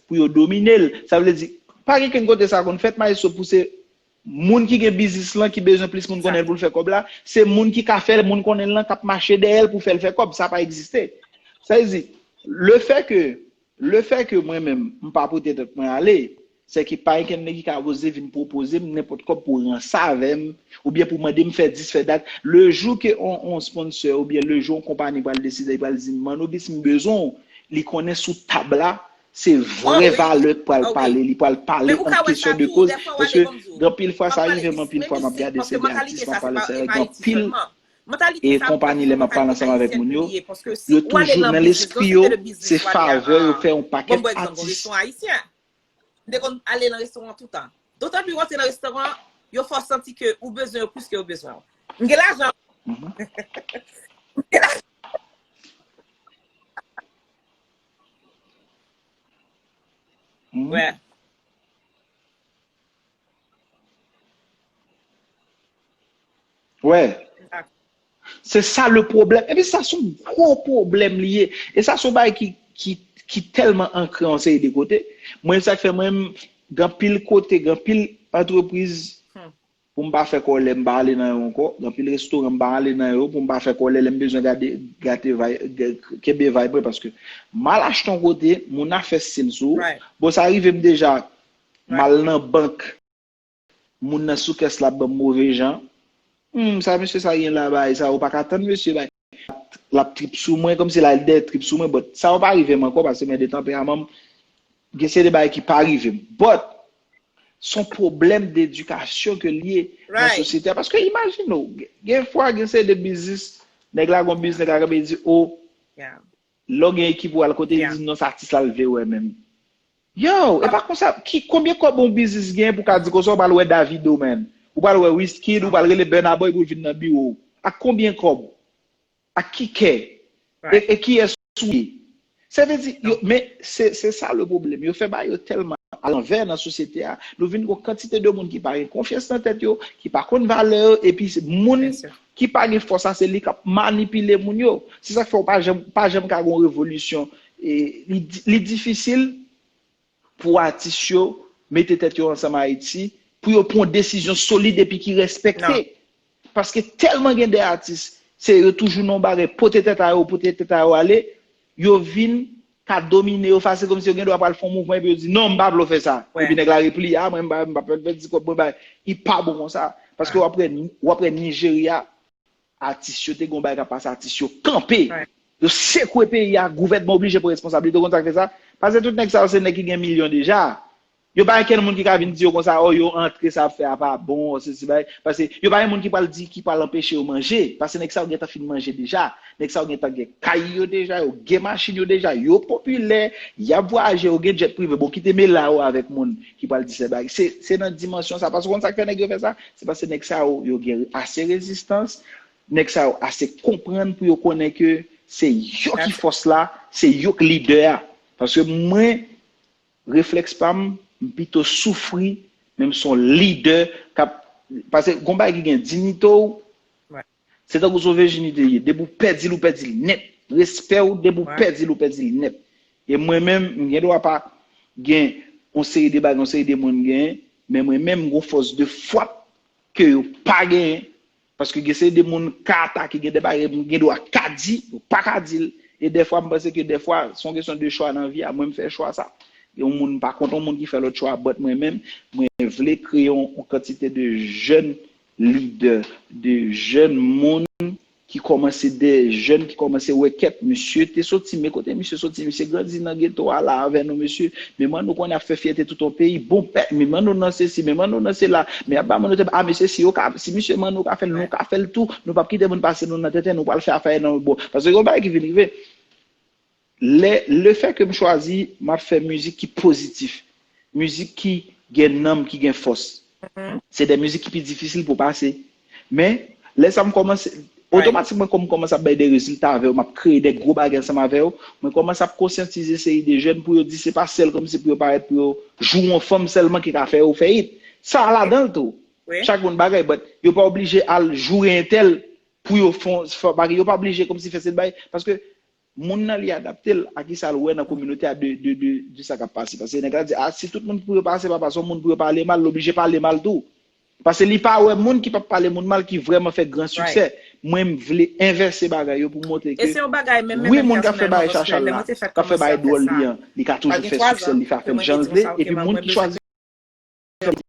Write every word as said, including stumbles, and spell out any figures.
pou yo domine l. Sa vle di, pa gen kenn kote sa konn fèt, Maestro, pou se moun ki gen biznis lan ki bezwen plis moun konnen l pou l fè kòb la, se moun ki ka fè moun konnen l lan k ap mache dèyè l pou fè l fè kòb. Sa pa egziste. Sa vle di, le fè ke, le fè ke mwen menm, m pa pote tèt mwen ale, se ke pa gen kenn nèg ki ka oze vin pwopoze m nenpòt kòb pou ranse avè m, oubyen pou mande m fè dis, fè dat. Le jou ke on, on sponsor, oubyen le jou on konpani pral deside, pral di m, Manoubis, m bezwen w, li konnen sou tab la, se vre valè k pral pale, li pral pale an kesyon de koz, paske gen anpil fwa sa rive m, anpil fwa m ap gade se de atis, m ap pale se gen anpil e konpani lè m ap pale ansanm avèk moun yo, yo toujou nan lespri yo, se favè yo fè yon pakèt atis. M te konn ale nan restoran toutan. Dotan pli w antre nan restoran, yo fè w santi ke ou bezwen yo plis ke yo bezwen w. M gen lajan. M gen lajan. Wè. Wè. Se sa le pwoblèm. Epi sa se yon gwo pwoblèm li ye. E sa se yon bagay ki, ki, ki tèlman ankre yon seri de kote. Mwen, sa k fè mwen, gen anpil kote, gen anpil antrepriz pou m pa fè kòlè, m pa ale nan yo ankò. Gen anpil restoran, m pa ale nan yo pou m pa fè kòlè lè m bezwen gade, gate vay, kenbe vay mwen. Paske m al achte yon kote, moun a fè stil sou ou. Bon, sa rive m deja, m al nan bank. Moun nan sou kès la ap ban m move jan. Humm, sa mesye sa gen la, bagay sa, ou pa ka tann mesye bay. L ap trip sou mwen, kòmsi l al dèyè trip sou mwen, but sa yo pa rive m ankò, paske mwen de tanperaman m, gen seri de bagay ki pa rive m. But, se yon pwoblèm dedikasyon ke l ye nan sosyete a. Paske imajine w, gen fwa, gen seri de biznis, nèg la gon biznis, nèg la kanpe di, o, lè w gen ekip ou al kote, li di, non, se atis la l vle wè menm. Yo, e pa konsa, ki, konbyen kòb yon biznis gen pou ka di konsa, ou pral wè Davido, man. Ou pral wè Wizkid, ou pral rele Burna Boy pou l vin nan biwo w. Ak konbyen kòb? Ak ki kè? E, e kiyès ou ye? Sa vle di, yo, men se, se sa le pwoblèm. Yo fè bagay yo tèlman alanvè nan sosyete a. Nou vin gon kantite de moun ki pa gen konfyans nan tèt yo, ki pa konn valè yo, epi se moun ki pa gen fòs la, se li k ap manipile moun yo. Se sa k fè w pa janm, pa janm ka gon revolisyon. E, li, li difisil pou atis yo mete tèt yo ansanm Ayiti, pou yo pran yon desizyon solid epi ki respekte. Paske tèlman gen de atis, se yo toujou nan yon bagay, pote tèt a yo, pote tèt a yo ale, yo vin ka domine yo, fase kòmsi yo gen dwa pral fè yon mouvman epi yo di, non, m pa vle w fè sa. Epi nèg la repliye, a, mwen, m pa, m pa pèdi kòb mwen bay. Li pa bon konsa. Paske w ap wè, w ap wè Nijerya, atis yo te gen yon bagay k ap pase, atis yo kanpe. Yo sekwe peyi a, gouvènman oblije pran responsablite, ou konn sa k fè sa? Paske tout nèg sa yo se nèg ki gen milyon deja. Yo pa gen kenn moun ki ka vin di yo konsa, o, yo antre, sa y ap fè a pa bon, o, sesi bagay. Paske yo pa gen moun ki pral di, ki pral anpeche yo manje. Paske nèg sa yo gentan fin manje deja. Nèg sa yo gentan gen kay yo deja, yo gen machin yo deja, yo popilè, y ap vwayaje, yo gen djèt prive. Bon, kite mela yo avèk moun ki pral di sè bagay. Se, se nan dimansyon sa. Paske ou konn sa k fè nèg yo fè sa? Se paske nèg sa yo, yo gen ase rezistans, nèg sa yo ase konprann pou yo konnen ke se yo ki fòs la, se yo k lidè a. Paske mwen, reflèks pa m, m pito soufri, men m se yon lidè k ap, paske gon bagay ki gen diyite w, se tankou se yon vèjinite l ye. Depi w pèdi l, ou pèdi l nèt. Respè w, depi w pèdi l, ou pèdi l nèt. E mwen menm, m gen dwa pa gen yon seri de bagay, yon seri de moun genyen, men mwen menm, m gon fòs de fwap ke yo pa genyen. Paske gen seri de moun ka atake, gen de bagay m gen dwa ka di, yo pa ka di l. E dèfwa, m panse ke dèfwa, se yon kesyon de chwa nan vi a. Mwen, m fè chwa sa. Yon moun, m pa kont yon moun ki fè lòt chwa, but mwen menm, mwen vle kreye yon, yon kantite de jèn lidè, de jèn moun ki kòmanse, de jèn ki kòmanse wè kèt, misye te soti, men kote misye soti, misye grandi nan geto a la avè nou, mesye, men Manno konnen ap fè fyète tout yon peyi, bon, men Manno nan sesi, men Manno nan sela, men ap ba Manno tèt, a, mesye, si yo ka, si misye Manno ka fè l, nou ka fè l tou, nou p ap kite moun pase nou nan tenten, nou pral fè afè nan yon bò. Paske yon bagay ki vin rive, lè, lefètke m chwazi, m ap fè mizik ki pozitif, mizik ki gen nanm, ki gen fòs. Se de mizik ki pi difisil pou pase. Men, lè sa m kòmanse, otomatikman, kòm m kòmanse ap bay de rezilta avè yo, m ap kreye de gwo bagay ansanm avè yo, mwen kòmanse ap konsyantize seri de jèn pou yo di se pa sèl kòmsi pou yo parèt, pou yo joure yon fanm sèlman ki ka fè yo fè it. Sa ladan l tou. Chak moun bagay, but yo pa oblije al joure entèl pou yo fè yon, fè yon bagay. Yo pa oblije kòmsi fè sèl bagay. Paske Moun nan li adapte l a ki sa l wè nan kominote a de, de, de, de sa k ap pase. Paske nèg la di, ah, si tout moun pou yo pase pa pase, yon moun pou yo pale mal, l oblije pale mal tou. Paske li pa wè moun ki p ap pale moun mal ki vrèman fè gran siksè. Mwen, m vle envèse bagay yo pou montre ke wi, moun k ap fè bagay chachal la, k ap fè bagay dwòl li an, li ka toujou fè siksè, li ka fè l jan l vle, epi moun ki chwazi fè l